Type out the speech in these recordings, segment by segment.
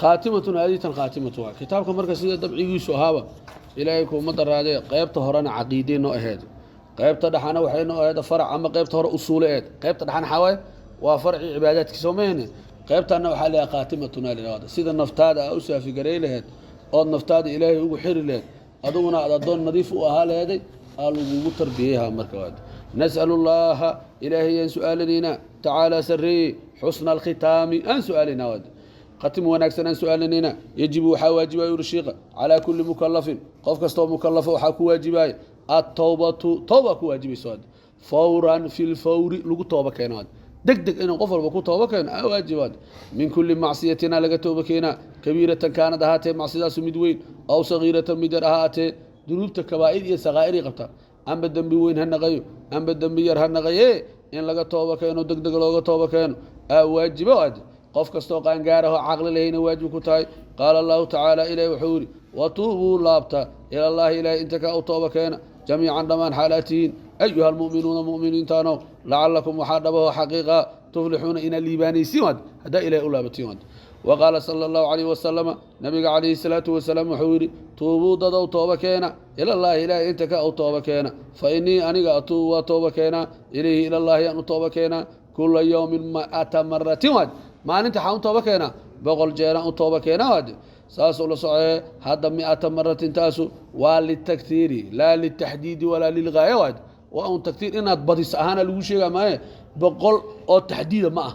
Khaatimatun haaditan khaatimatu waa kitaabka. Marka sida dabcigiisu ahaaba, Ilaahay kuuma daraadee, qaybta horena caqiidey noo ahayd, qaybta dhexana waxay noo ahayd farac, ama qaybta hore usuule ahayd, qaybta dhexana waxaa waaye waa farci cibaadaadki, soo mahene? Qaybtanna waxaa leeyahay khaatimatuna liraada. Sida naftaada aa u saafigaray lahayd ood naftaada Ilaahay ugu xiri lahayd, adiguna aad addoon nadiif u ahaa laheeday, aa lagugu tarbiyeyaha. Marka waad nas'alu llaaha, Ilaahay aan su-aalanaynaa, tacaalaa sarreeye, xusna alkhitaami aan su-aalaynaa, waad khatim wanaagsan aan su-aalanaynaa. Yajibu waxaa waajibaya, yuri shiiqa, calaa kulli mukalafin, qof kastoo mukalafa waxaa ku waajibaya attawbatu, tawba ku waajibayso, waad fawran fi lfawri lagu tooba keeno, waad deg deg inuu qof walba ku tooba keeno aa waajibaad. Min kulli macsiyatina laga tooba keenaa, kabiiratan kaanad ahaatee macsidaasu mid weyn, aw sagiiratan mid yar ahaatee. Dunuubta kabaa'ir iyo sakaa'iray qabtaa, amba dembi weyn ha naqayo, amba dembi yar ha naqaye, in laga tooba keeno, deg deg looga tooba keeno aa waajibo, waad qof kastoo qaangaarahoo caqli lahayna waajib ku tahay. Qaala allahu tacaala, ilahi wuxuu yidhi: watuubuu, laabta, ilallaahi, ilahay inta kaa u tooba keena, jamiican dhammaan xaalaatihiin, ayuha almu'minuuna, mu'miniintaanow, lacalakum, waxaa dhabaho xaqiiqa, tuflixuuna, inaad liibaanaysiin, waad haddaa Ilahay u laabatiin, waad. Waqaala sala allahu calayhi wasalama, nabiga calayhi salaatu wasalaam wuxuu yidhi: tuubuu, dadow, tooba keena, ilallaahi, ilaahay inta ka u tooba keena, fa innii aniga atuubu, waa tooba keenaa, ilayhi, ilallaahi aan u tooba keenaa, kula yowmin mi'ata maratin, waad maalinta waxaan u tooba keenaa 100 jeeraan u tooba keenaa, waad saasuu la socee. Hadda mi'ata maratin taasu waa litakhiiri, laa litaxdiidi walaa lilgaaya, waad waa un takhiir, inaad badis ahaana lagu sheegaa maaye, 100 oo taxdiida ma ah,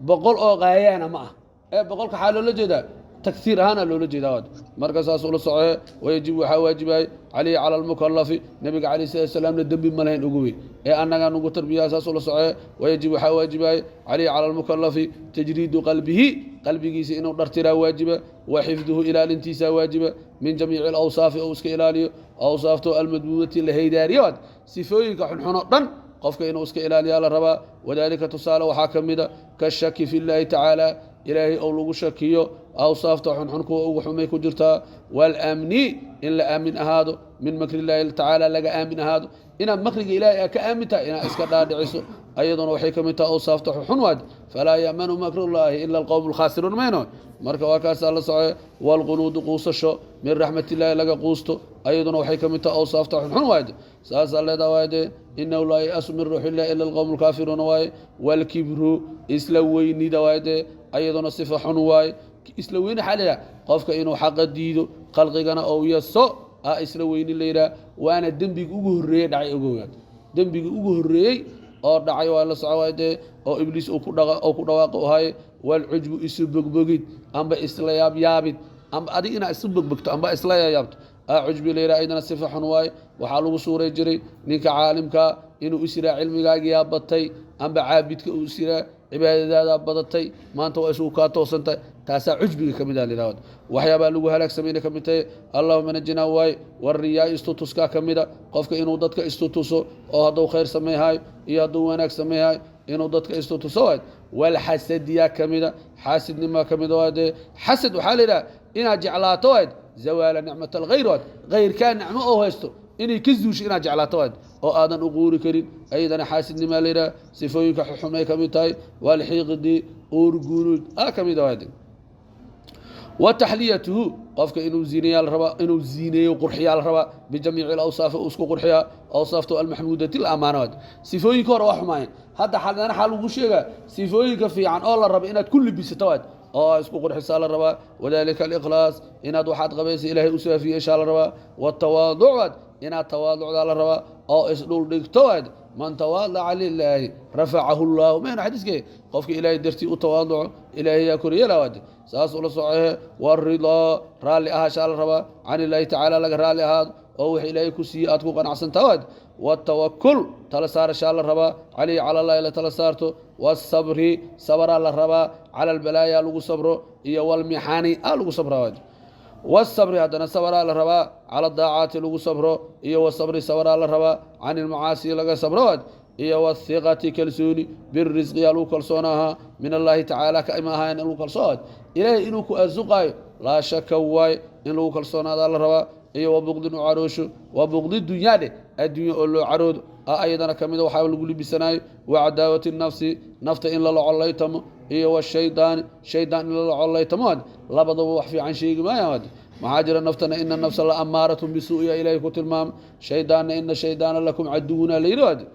100 oo gaayaana ma ah, ee 100-ka xaa loola jeedaa? Takhiir ahaana loola jeedaa, waad. Marka saasuu la socee. Wayajib waxaa waajibay calayhi, cala almukalafi, nabiga calayhi salatu salaamna dembi ma lahayn ugu wey ee annagaa nugu tarbiyaa. Saasuu la socee. Wayajib waxaa waajibay calayhi, cala almukalafi, tajriidu qalbihi, qalbigiisa inuu dhartiraa waajiba, wa xifduhu, ilaalintiisaa waajiba, min jamiici alawsaafi, ou iska ilaaliyo awsaafto, almadmuumati, la haydaariyo, waad sifooyinka xunxun oo dhan qofka inuu iska ilaaliyaa la rabaa. Wadaalika tusaale waxaa ka mida kashaki fi llaahi tacaala, Ilaahay ou lagu shakiyo, awsaafta xunxun kuwa ugu xumay ku jirtaa. Waalamni, in la aamin ahaado, min makri illaahi tacaala laga aamin ahaado, inaad makriga Ilaahay aa ka aamin tahay, inaad iska dhaadhiciso, ayaduna waxay ka mid tahay awsaafta xunxun, waad falaa ya'manu makrullaahi ila alqowmu alkhaasiruun mayno? Marka waa kaasaa la socoye. Waalqunuudu, quusasho, min raxmat illaahi laga quusto, ayaduna waxay ka mid tahay awsaafta xunxun, waad saasaa leedaa, waade inahu laa yasu min ruuxillahi ila alqowmu alkaafiruuna waaye. Waalkibru, isla weynida, waade ayaduna sifa xun waaye. Isla weyni waxaa la yidhaha qofka inuu xaqa diido, khalqigana ou yaso, a isla weyni la yidhaha. Waana dembiga ugu horreeyey dhacay, ogogaad, dembiga ugu horreeyey oo dhacay waa la soco, waay dee oo Ibliis uu ku dhaqa oo ku dhawaaqo ahaye. Waalcujbu, isu bogbogid amba isla yaabyaabid, amba adig inaad isu bogbogto amba isla yaabyaabto aa cujbi la yidhaha, ayadana sifa xun waaye. Waxaa lagu suuray jiray ninka caalimkaa inuu is yiraa cilmigaagiyaa batay, amba caabidka uu is yiraa cibaadadaadaa badatay, maanta waa isugu kaa toosantahay. Taasaa cujbiga ka mid ah layidhahdo, waxyaabaa lagu halaagsamayna ka mid tahay. Allahuma najinaa waaye. Wariyaa, istutuskaa ka mida, qofka inuu dadka istutuso, oo hadduu khayr samayhayo iyo hadduu wanaag samayhayo inuu dadka istutuso waay. Walxasadiyaa ka mida, xaasidnimaa ka mida, waa dee xasad waxaa la yidhaha inaad jeclaato waad zawaala nicmat alghayr, waad ghayrkaa nicmo oo haysto inay ka zuusho inaad jeclaato, waad oo aadan u quuri karin, ayadana xaasidnimaa la yidhaha, sifooyinka xumay ka mid tahay. Walxiqdi, uurgunuud aa ka mid a, waad wa taxliyatuhu, qofka inuu ziineeyaa la rabaa, inuu ziineeyo, qurxiyaa la rabaa, bijamiici alawsaafi uu isku qurxiyaa, awsaaftu almaxmuudati la amaanaad. Sifooyinka hore waa xumaayeen, hadda xadana xaa lagu sheegaa sifooyinka fiican oo la rabo inaad ku libisato, waad oo isku qurxisaa la rabaa. Wadalika alikhlaas, inaad waxaad qabaysa Ilaahay u saafiyeeshaa la rabaa. Watawaaduc, waad inaad tawaaducdaa la rabaa oo isdhul dhigto, waad man tawaadaca lilaahi rafacahu llahu mayna xadiiske, qofka Ilaahay dartii u tawaaduco Ilaahay yaa koryeela, waad saas ula socohe. Waridaa, raalli ahaashaa la rabaa, can illaahi tacaala laga raalli ahaado, oo wix Ilaahay ku siiyey aad ku qanacsantaa, waad watawakul, tala saarashaa la rabaa, calayhi, cala allahi la tala saarto. Wasabri, sabaraa la rabaa, cala albalaaya lagu sabro iyo walmixani aa lagu sabraa, waad wasabri haddana sabaraa la rabaa, cala daacaati lagu sabro, iyo wasabri sabaraa la rabaa, can ilmacaasi laga sabro, waad iyo wathiqati, kalsooni, birisqiyaa lagu kalsoonaahaa, min allaahi tacaala ka ima ahayn in lagu kalsoonaad, Ilaahay inuu ku arsuqaayo laa shaka waaye, in lagu kalsoonaadaa la rabaa. Iyo wa buqdin, u caroosho, wa buqdi dunyaa dheh, adduunya oo loo caroodo a ayadana ka mida waxaa lagu libisanaayo. Wa cadaawati nafsi, nafta in lala collaytamo. Iyo washaydaani, shaydaan in lala collaytamo. Labadaba wax fiican sheegi maayaan. Maxaa jira? Naftana ina nafsa la amaaratun bisuu'ya Ilaahay ku tilmaama, shaydaanna ina shaydaana lakum caduwuna la yidhi.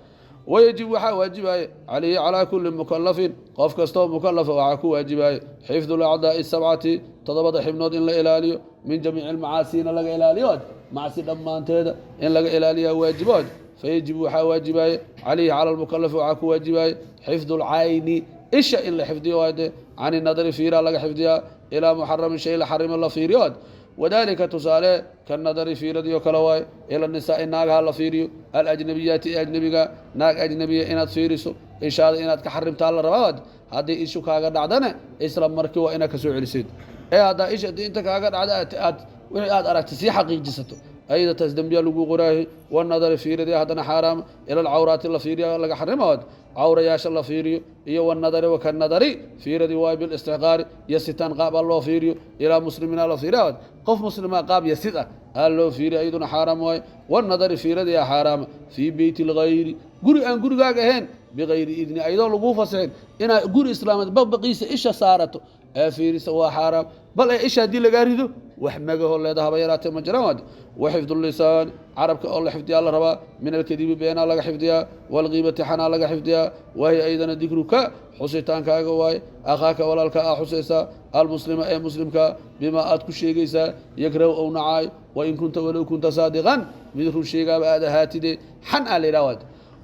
Wayajib, waxaa waajibaaye, calayhi calaa kulli mukalafin, qof kastoo mukalafa waxaa ku waajibaaye, xifdu lacdaai sabcati, toddobada xibnood in la ilaaliyo, min jamiici almacaasina laga ilaaliyo, macsi dhammaanteeda in laga ilaaliyaa waajibo. Fayajibu, waxaa waajibaaye, calayhi cala lmukalafi waxaa ku waajibaaye, xifdu lcayni, isha in la xifdiyo waade, can nadari, fiiraa laga xifdiyaa, ilaa muxaramin, shay la xarimo la fiiriyo. Wadalika tusaale ka nadari, fiiradiyo kale waaye, ila nisaai, naagaha la fiiriyo, alajnabiyaati, ee ajnabiga. Naag ajnabiya inaad fiiriso, ishaada inaad ka xarimtaa la rabaa. Haddii ishu kaaga dhacdana, isla markii waa inaad kasoo celisid. Ee haddaa isha inta kaaga dhacda aad wixii aad aragtay sii xaqiijisato, ayada taas dembiya lagu qoraahi. Wanadari, fiiradii haddana xaaraama, ila alcawraati la fiiriya laga xarima, cawrayaasha la fiiriyo. Iyo wanadari wakanadari, fiiradii waay, bilistixqaari, yasitaan qaab a loo fiiriyo, ilaa muslimina la fiiriya, qof muslima qaab yasid ah aa loo fiiriya, iyaduna xaaraam waaye. Wanadari, fiiradii a xaaraama, fii beyti lgayri, guri aan gurigaaga ahayn, bigayri idni, ayadoo laguu fasixin, inaad guri islaameed baqbaqiisa isha saarato ee fiirisa waa xaaraam. Bal ee isha haddii lagaa rido, wax magaho leeda haba yaraatee ma jiraan. Wa xifdu lisaan, carabka oo la xifdiyaa la rabaa, min alkadibi, beenaa laga xifdiyaa, waalgiibati, xanaa laga xifdiyaa. Wahiya aydana dikruka, xusitaankaaga waaye, akhaaka, walaalka aa xusaysaa, almuslima, ee muslimka, bimaa, aad ku sheegaysaa, yakrahu, ou nacaay, wain kunta, walow kunta saadiqan, mid run sheegaaba aad ahaatide. Xan aa la yidhaha.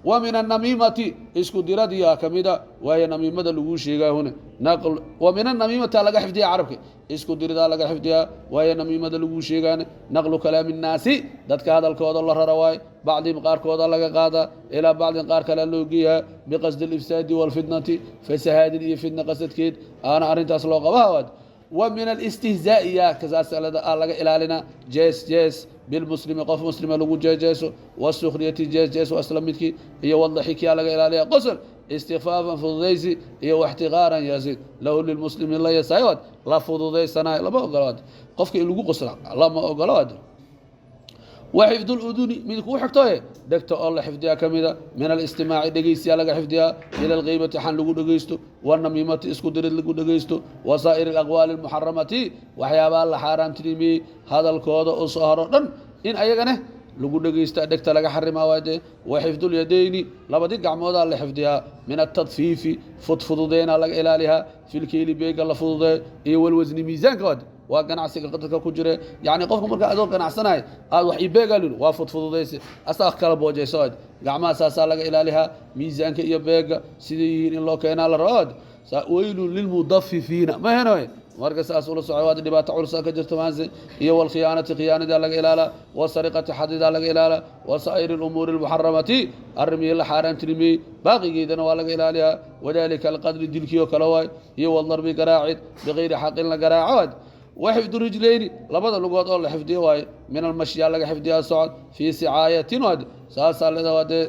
Wa min annamiimati, isku diradiyaa ka mida, waayo namiimada laguu sheegaahune naql. Wa min annamiimati laga xifdiyaa carabka, isku diridaa laga xifdiyaa, waayo namiimada laguu sheegaane, naqlu kalaami nnaasi, dadka hadalkooda la rara waaye, bacdihim, qaarkooda laga qaadaa, ilaa bacdin, qaar kalea loo geeyaa, biqasdi alifsaadi waalfitnati, fasahaadin iyo fitna qasadkeed aana arrintaas loo qabaha. Wa min alistihzaa'i yaa kasaas laga ilaalina, jees jees, bilmuslimi, qof muslima lagu jeejeeso, wasukhriyati, jees jees waa isla midkii, iyo wadaxikiyaa laga ilaaliya, qosol, istikfaafan, fududaysi, iyo waxtiqaaran, yasid, lahu lilmuslimi, la yasaayod la fududaysanayo lama ogolaad. Qofka in lagu qosla lama ogolaad. Wa xifdu luduni, mid kuu xigtoye, dhegta oo la xifdiyaa ka mida, min alistimaaci, dhegeysiyaa laga xifdiyaa, ila alghaybati, xan lagu dhegeysto, wanamiimati, isku dirid lagu dhegeysto, wasaa'ir alaqwaali almuxaramati, waxyaabaha la xaaraamtinimiyey hadalkooda oo soo haro dhan in ayagane lagu dhegeysta dhegta laga xarimaa waade. Wa xifdulyadayni, labadii gacmoodaa la xifdiyaa, min atadfiifi, fudfududeena laga ilaaliyaa, filkeyli, beega la fududeeyo, iyo walwasni, miisaanka waade, waa ganacsiga dadka ku jire. Yani qofka marka adoo ganacsanahay aad wax ibeegaa liri, waa fudfududaysa, asaa kala boojayso waad gacmaha, saasaa laga ilaalihaa. Miisaanka iyo beega siday yihiin in loo keenaa la rabaa waad. Weylun lilmudafifiina ma henoy. Marka saas ula soco waad, dhibaato culsa ka jirta maanse. Iyo walkhiyaanati, khiyaanadaa laga ilaalaa, wasariqati, xadidaa laga ilaalaa, wasaa'iri lumuuri almuxaramati, arrimihii la xaaraamtinimiyey baaqigeydana waa laga ilaaliyaa. Wadalika alqadli, dilkii oo kale waay, iyo wadarbi, garaacid, bikayri xaqin la garaaco waad. Waxifdu rijlayni, labada lugood oo la xifdiyo waaye, min almashyaa laga xifdiyaa, socod, fii sicaayatin waad, saasaa leeda waadee,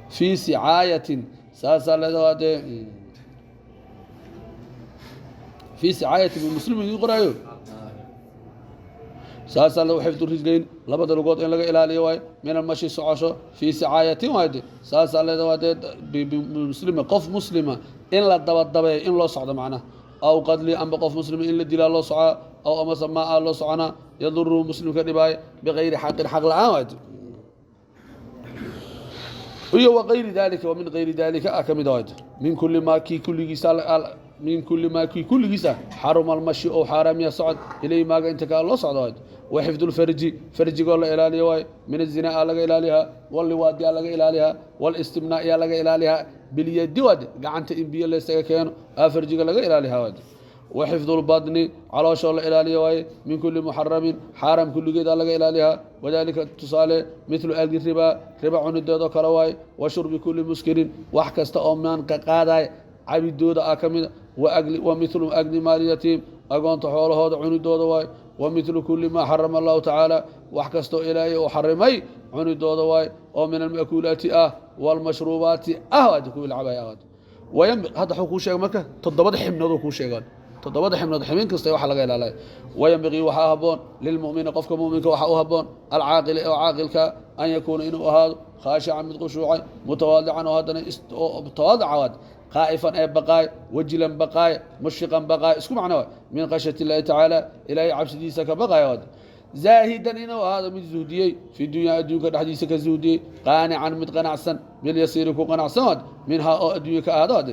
fii sicaayatin, saasaa leeda waadee, fii sicaayatin muslim idin qoraayo, saasaa le. Xifdu rijlayn, labada lugood in laga ilaaliyo waaye, min almashi, socosho, fii sicaayatin waade, saasaa leeda waadee, muslima, qof muslima in la dabadabeeyo in loo socdo macnaha, aw qadli, amba qof muslima in la dilaa loo socaa, aw amase maa a loo soconaa, yaduruhu, muslimka dhibaayo, bikayri xaqin, xaq la-aan waade, iyo wagayri dalika, wa min gayri dalika a ka mid a, min kulli maa kii kulligiisa, min kulli maa kii kulligiisa, xaruma almashi, ou xaaraamiya socod, ilayhi, maaga inta kaa loo socdo waay. Wa xifdu lfarji, farjigoo la ilaaliyo waay, min azinaa aa laga ilaaliyaa, walliwaadi aa laga ilaaliyaa, walistimnaa yaa laga ilaaliyaa, bilyadi waad, gacanta in biyo laysaga keeno aa farjiga laga ilaaliyaa waad. Wa xifdu lbadni, calooshoo la ilaaliyo waaye, min kulli muxaramin, xaaram kulligeedaa laga ilaaliyaa. Wadalika tusaale mithlu algi ribaa, riba cunideedoo kale waaye, wa shurbi kulli muskirin, wax kasta oo maanka qaadaya cabidooda ah ka mida, wa mithlu agni maalyatiim, agoonta xoolahooda cunidooda waaye, wa mithlu kulli maa xarama allahu tacaala, wax kastoo Ilaahay uu xarimay cunidooda waaye, oo min alma'kuulaati ah waalmashruubaati ah waad, kuwii la cabaya ah. Hadda wuxuu kuu sheegay marka toddobada xibnood uu kuu sheegay, toddobada xibnood xibin kasta waxa laga ilaalaya. Wayanbaqii, waxaa habboon, lilmu'mini, qofka mu'minka waxaa u habboon, alcaaqili, oo caaqilka, an yakuuna, inuu ahaado, Khaashican, mid khushuucay, mutawaadican, oo haddana mutawaadica waad, khaa'ifan ee baqaay, wajilan baqaay, mushfiqan baqaay, isku macno waay, min khashyati illaahi tacaala, ilaahay cabsidiisa ka baqaaya waad. Zaahidan, inuu ahaado mid zuhdiyey, fi dunyaa, adduunka dhexdiisa ka zuhdiyey. Qaanican, mid qanacsan, bilyasiiri ku qanacsan waad, minhaa oo adduunya ka ahaado waad,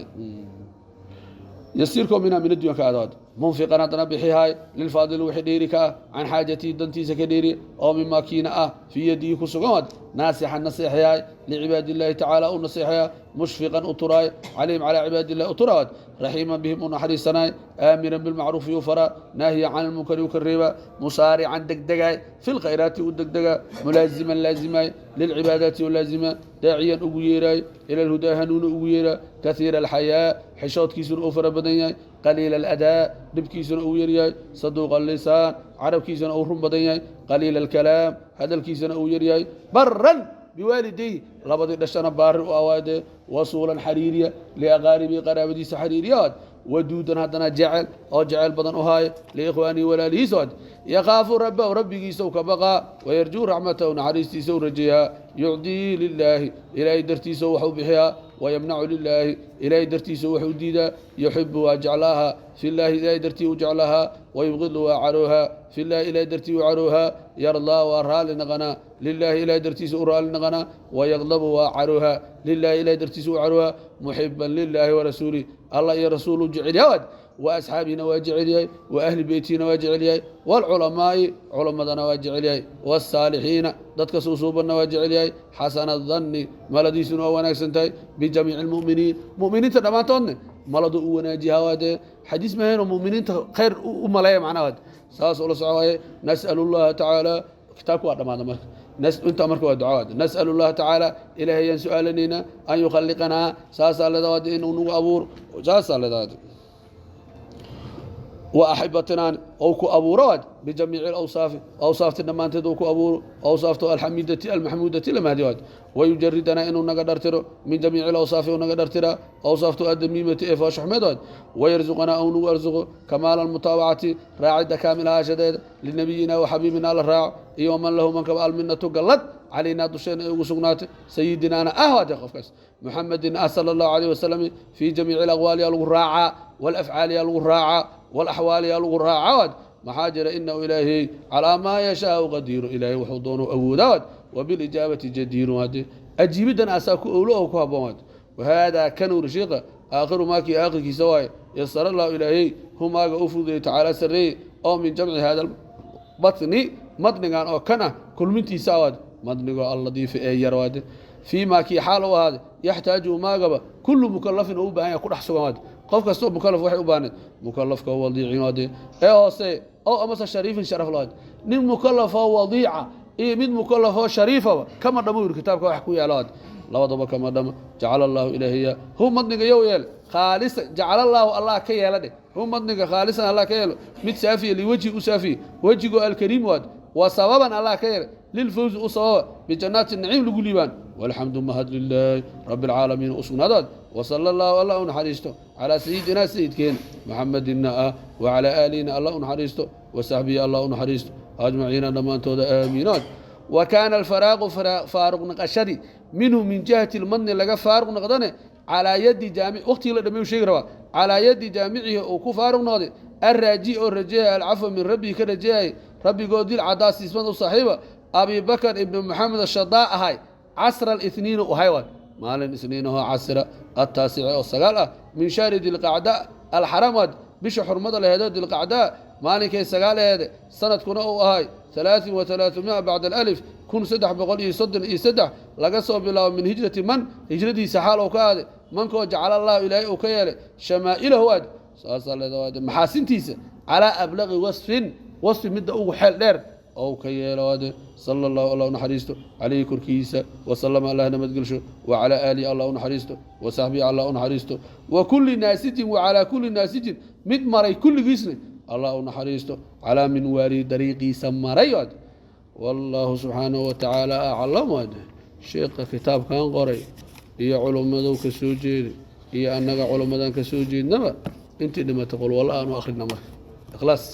yasiirkoo minhaa min addunya ka ahaado waad. Munfiqan, haddana bixihaay, lilfaadili, wixii dheeri ka ah, can xaajatihi, dantiisa ka dheeri, oo mimaa kiina ah fii yadihi ku sugan waad. Naasixan, naseexayaay, licibaadi illaahi tacaala u naseexaya. Mushfiqan, u turaay, calayhim, calaa cibaadi illahi u turawaad. Raxiiman bihim, u naxariisanaay. Aamiran bilmacruufi u faraa, naahiyan can ilmunkari u ka reeba. Musaarican, degdegaay, fi lkhayraati u degdega. Mulaaziman, laazimaay, lilcibaadaati u laazima. Daaciyan, ugu yeeraay, ila alhudaa, hanuuna ugu yeeraa. Kaiira alxayaa, xishoodkiisuna uu fara badan yahay. Qaliila aladaa, dhibkiisuna uu yaryahay. Saduuqa lisaan, carabkiisuna uu run badan yahay. Qaliila alkalaam, hadalkiisuna uu yaryahay. Baran biwaalidayhi, labadii dhashana baari u awaadee. Wasuulan, xariiriya, liaqaaribii, qaraabadiisa xariiriyaad. Waduudan, haddana jecel oo jecel badan u haayo, liikhwaanihi, walaalihiisa waad. Yakhaafu rabbahu, rabbigiisa u ka baqaa. Wayarjuu raxmatahu, naxariistiisa u rajeeyaa. Yucdii lilaahi, ilaahay dartiisa wax u bixiyaa. Wayamnacu lilaahi, ilaahay dartiisa wax u diidaa. Yuxibu, waa jeclaaha, filaahi, ilaahay dartii u jeclaahaa. Wayubqidu, waa caroohaa, filaahi, ilaahay dartii u caroohaa. Yardaa, waa raali naqanaa, lilaahi, ilaahay dartiisa u raali naqanaa. Wayaqdabu, waa caroohaa, lilaahi, ilaahay dartiisa u caroohaa. Muxiban lilaahi warasuulih, allah iyo rasuul u jecel yahay. Wa asxaabihina waa jecel yahay, wa ahli beytihina waa jecel yahay, waalculamaa'i, culammadana waa jecel yahay, waالsaalixiina, dadka suusuubanna waa jecel yahay. Xasana danni, maladiisuna waa wanaagsan tahay, bijamiici اlmu'miniin, mu'miniinta dhammaantoodne maladu u wanaajiyaa. Waa dee xadiis mahayno, mu'miniinta khayr u maleeya macnaha waad saas ula soco waaye. Nas'alu llaha tacaala, kitaabku waa dhammaada marka intaa marka waa ducawaad. Nas'alu llaha tacaala, ilaahay ayaan su-aalanaynaa, an yukhalliqanaa, saasaa leedahay, inuu nagu abuuro, saasaa leedahay, wa axibatinaan ou ku abuuro waad, bijamiici alawsaafi, awsaafti dhammaanteed uu ku abuuro, awsaafto alxamiidati almaxmuudati lamahdi waad. Wayujaridanaa, inuu naga dhartiro, min jamiici alawsaafi, uu naga dhartiraa, awsaafto addamiimati ee fooshaxmeed waad. Wayarzuqanaa, ou nagu arsuqo, kamaala almutaabacati, raacidda kaamil ahaashadeeda, linabiyina wa xabiibina la raaco, iyo waman lahu, mankaba, alminatu, gallad, calaynaa, dusheena ay ugu sugnaatay, sayidinaana ah waate qofkaas, muxamedin ah, sala allahu alayh wasalam. Fii jamiici alaqwaali yaa lagu raacaa, walafcaali yaa lagu raacaa, walaxwaali yaa lagu raacaa waad. Maxaa jira? Inahu ilaahey calaa maa yashaau qadiiru, ilaahay wuxuu doono awoodaa waad. Wabilijaabati jadiiru, hade ajiibidan asaa ku owlo oo ku habboon waad. Wahaadaa kanur shiiqa aakhiru maakii aakhirkiisa waaye, yasara allahu, ilaahey humaaga u fududeeyey, tacaala sarreeye, oo min jamci haada batni, matnigan oo kan ah kulmintiisa waad, matnigoo alladiifa ee yar waade, fii maa kii xaal u ahaaday, yaxtaaju maagaba kullu mukalafin oo u baahan yahay, ku dhex sugan waade. Qof kastoo mukalaf waxay u baahneed, mukalafka wadiicin waade ee hoose, oo amase shariifin, sharaf lawaad. Nin mukalafoo wadiica iyo mid mukalafoo shariifaba kama dhamo yiri kitaabka wax ku yaala waad, labadaba kama dhamo. Jacala allahu, ilaahiya, hu madniga yow yeel, khaalisa, jacala allaahu, allah ka yeela dheh, hu madniga, khaalisan, allah ka yeelo mid saafiya, liwajhi, u saafiye, wejigoo alkariim waad. Wa sababan, allah ka yeele, lilfawzi, u sababa, bijanaati naciim lagu liibaan. Walxamdu, mahad, lilaahi rabi alcaalamiin u sugnaadaad. Wasala allahu, allah u naxariisto, calaa sayidinaa, sayidkeena, maxamedina ah, wacalaa aalihina allah u naxariisto, wasaxbihi allah u naxariisto, ajmaciina, dhammaantooda, aamiinaad. Wa kaana alfaraaqu, faaruq naqashadii, minhu, min jihati lmadni laga faaruq noqdane, calaa yadi jaamic, waqtigii la dhameeyu sheegi rabaa, calaa yadi jaamicihi uu ku faaruq noqday, arraaji, oo rajeeyay, alcafwa min rabbihi, ka rajeeyay rabbigoo, dil cadaa, siismad u saaxiiba, abi bakr ibni maxamed ashadaa ahay, casra alithniin u ahay waay, maalin isniinahoo, casra attaasici, oo 9 ah, min shahri dilqacda alxaram waad, bisha xurmada laheedoo dilqacdaa, maalinkay 9 aheede, sanadkuna uu ahay 333 bacda alif, 1333 laga soo bilaabo, min hijrati man, hijradiisa xaal uu ka aaday, mankoo jacala allahu, ilaahay uu ka yeelay, shamaa'ilahu waad, saasaa leeda, maxaasintiisa, calaa ablaqi wasfin, wasfi midda ugu xeel dheer ou ka yeelo waade. Sala allahu, allah u naxariisto, calayhi, korkiisa, wasalama, allah nabadgelsho, wacalaa aalihi allah u naxariisto, wasaxbihi allah u naxariisto, wa kulli naasijin, wacalaa kulli naasijin, mid maray kulligiisna allah u naxariisto, calaa minwaalihi, dariiqiisa maray waade. Wallaahu subxaanahu watacaala aclam waade. Sheekha kitaabkan qoray iyo culummadow ka soo jeeday iyo annaga culummadan ka soo jeednaba, intii dhimatay qol walla aanu akhrina marka ikhlaas.